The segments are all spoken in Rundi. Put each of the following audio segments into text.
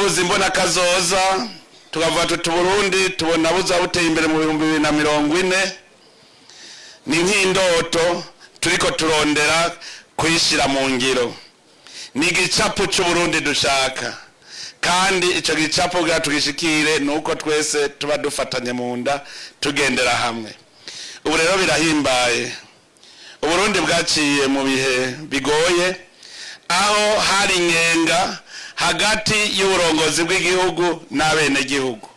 Tuvuze imbona kazoza, tukavuga tuti Burundi tubona buza buteye imbere mu 2040, ni nk'indoto turiko turondera kuyishyira mu ngiro. Ni igicapu c'Uburundi dushaka, kandi ico gicapu kugira tugishikire ni uko twese tuba dufatanye mu nda, tugendera hamwe. Ubu rero birahimbaye. Uburundi bwaciye mu bihe bigoye, aho hari inyenga hagati y'uburongozi bw'igihugu n'abenegihugu.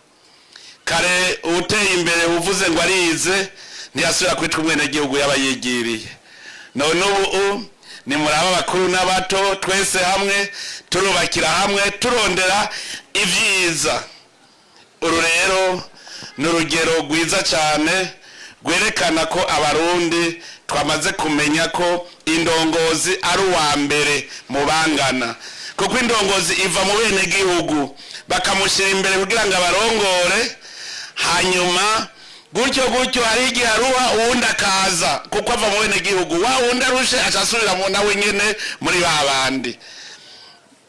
Kare uwuteye imbere uvuze ngo arize ntiyasubira kwitwa umwenegihugu, yaba yigiriye. None ubu ni muraba, abakuru n'abato twese hamwe turubakira hamwe, turondera ibyiza. Uru rero ni urugero rwiza cyane rwerekana ko Abarundi twamaze kumenya ko indongozi ari uwa mbere mu bangana, kuko indongozi iva mu bene gihugu, bakamushyira imbere kugira ngo abarongore. Hanyuma gutyo gutyo, hari igihe aruha, uwundi akaza, kuko ava mu bene gihugu. Wa wundi arushe aca asubira mu nawe nyene muri ba bandi.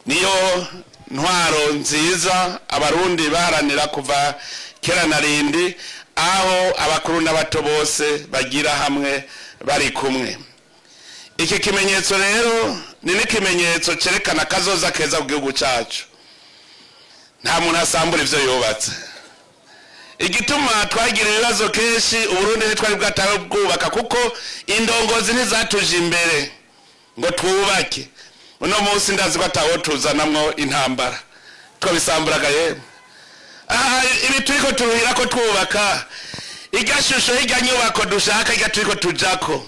Niyo ntwaro nziza Abarundi baharanira kuva kera na rindi, aho abakuru n'abato bose bagira hamwe bari kumwe. Iki kimenyetso rero ni n'ikimenyetso cyerekana akazoza keza ku gihugu cyacu. Nta muntu asambura ivyo yubatse. Igituma twagira ibibazo kenshi, Uburundi ntitwari bwatawe bwubaka, kuko indongozi ntizatuje imbere ngo twubake. Uno munsi ndazi ko atawo tuzanamwo intambara, twabisamburaga. Yemwe, aha ibi turiko turuhira ko twubaka, irya shusho y'irya nyubako dushaka, irya turiko tujako,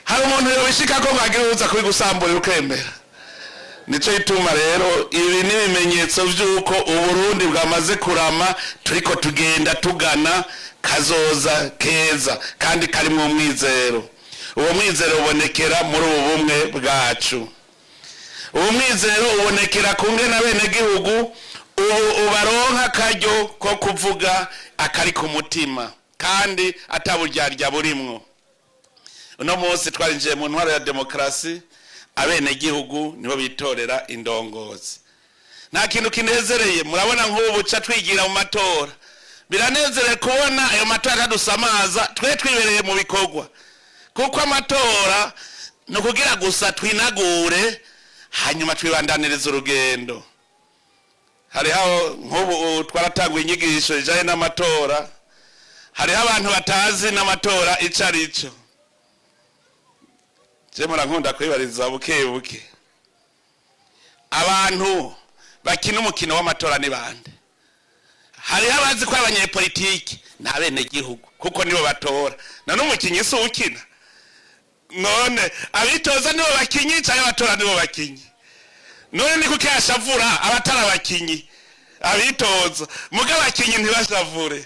hari umuntu yobishikako ngo agire uza kubigusamburira ukemera? Nico gituma rero ibi ni ibimenyetso vy'uko Uburundi bwamaze kurama, turiko tugenda tugana kazoza keza kandi karimwo umwizero. Uwo mwizero ubonekera muri ubu bumwe bwacu. Uwo mwizero ubonekera ku ngene abenegihugu ubu ubaronka akaryo ko kuvuga akari ku mutima, kandi ataburyarya burimwo. Uno munsi twarinjiye mu ntwaro ya demokarasi, abenegihugu nibo bitorera indongozi. Nta kintu kinezereye, murabona nk'ubu ca twigira mu matora, biranezereye kubona ayo matora atadusamaza, twe twibereye mu bikorwa, kuko amatora ni ukugira gusa twinagure, hanyuma twibandaniriza urugendo. Hariho nk'ubu twaratanguye inyigisho zijanye n'amatora, hariho abantu batazi n'amatora ico ari cyo. Je murankunda kwibariza buke buke: abantu bakina umukino w'amatora ni bande? Hariho abazi ko abanyepolitiki ni abenegihugu, kuko nibo batora. None umukinyi si uwukina? None abitoza nibo bakinyi canke abatora nibo bakinyi? None ni kuki yashavura abatari abakinyi, abitoza, muga abakinyi ntibashavure?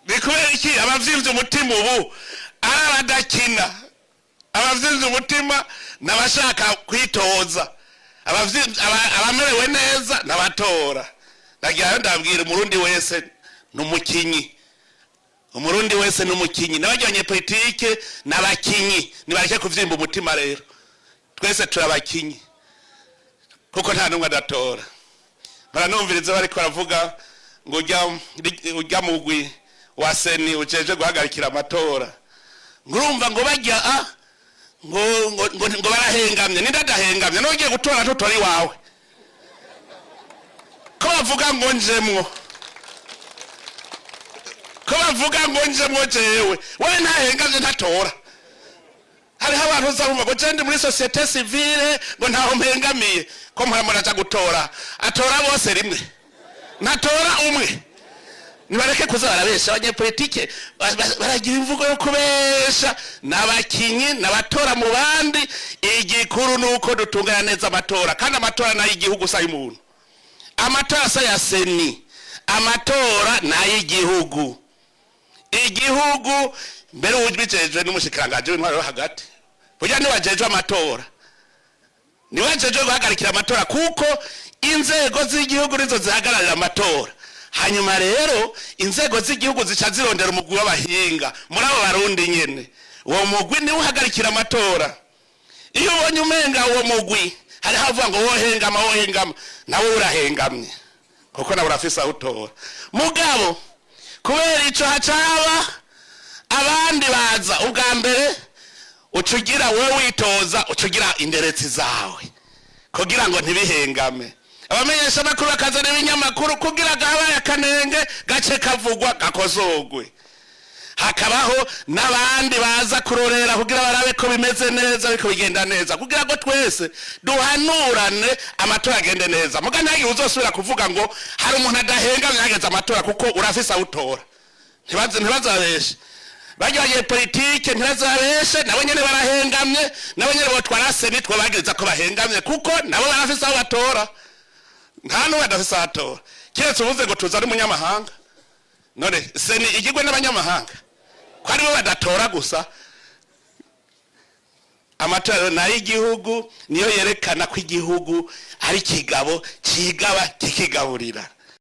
Ni kubera iki abavyimbye umutima ubu ari abadakina? Abavyimbye umutima n'abashaka kwitoza, abamerewe neza n'abatora. Ndagira ndabwira Umurundi wese ni umukinyi, Umurundi wese ni umukinyi, n'abarya abanyepolitike n'abakinyi. Nibareke kuvyimba umutima rero, twese turabakinyi, kuko nta n'umwe adatora. Baranumviriza bariko baravuga ngo ujya mugwi wa CENI ujeje guhagarikira amatora, ngo urumva ngo bajya a ngo barahengamye. Ninde adahengamye? N'ugiye gutora ntutora iwawe? Ko bavuga ngo njemwo, ko bavuga ngo njemwo jewe, we ntahengamye, ntatora? Hariho abantu uzabumva ngo je ndi muri société civile, ngo ntaho mpengamiye. Ko mpora muraja gutora, atora bose rimwe, ntatora umwe? Nibareke kuza barabesha. Abanyepolitike baragira imvugo yo kubesha. N'abakinyi, n'abatora mu bandi. Igikuru ni uko dutunganya neza amatora, kandi amatora nayo igihugu, si ay'umuntu. Amatora si aya CENI, amatora ni ay'igihugu. Igihugu mbere ubijejwe n'umushikiranganji w'intwaro yo hagati. Burya niwajejwe amatora, niwajejwe guhagarikira amatora, kuko inzego z'igihugu nizo zihagararira amatora. Hanyuma rero inzego z'igihugu zica zirondera umugwi w'abahinga muri abo Barundi nyene. Uwo mugwi niwe uhagarikira amatora. Iyo ubonye umenga uwo mugwi Hariho abavuga ngo wohengama, wohengama, nawe urahengamye kuko nawe urafise aho utora. Mugabo kubera ico hacaba abandi baza ubwa mbere, uca ugira wowe witoza, uca ugira inderetsi zawe kugira ngo ntibihengame. Abamenyesha amakuru bakazana ibinyamakuru kugira ngo habaye akanenge gace kavugwa, gakozogwe. Hakabaho n'abandi baza kurorera kugira barabe ko bimeze neza, ariko bigenda neza, kugira ngo twese duhanurane, amatora agende neza. Muga ntihagire uzosubira kuvuga ngo hari umuntu adahengamye hageze amatora, kuko urafise aho utora. Ntibazabeshe barya politike, ntibazabeshe, nabo nyene barahengamye. Nabo nyene botwara CENI, twabagiriza ko bahengamye, kuko nabo barafise aho batora. Nta n'umwe adafise aho atora, keretse uvuze ngo tuzane umunyamahanga. None CENI igirwe n'abanyamahanga ko aribo badatora gusa? Amatora ni ay'igihugu, niyo yerekana ko igihugu ari ikigabo kigaba, kikigaburira.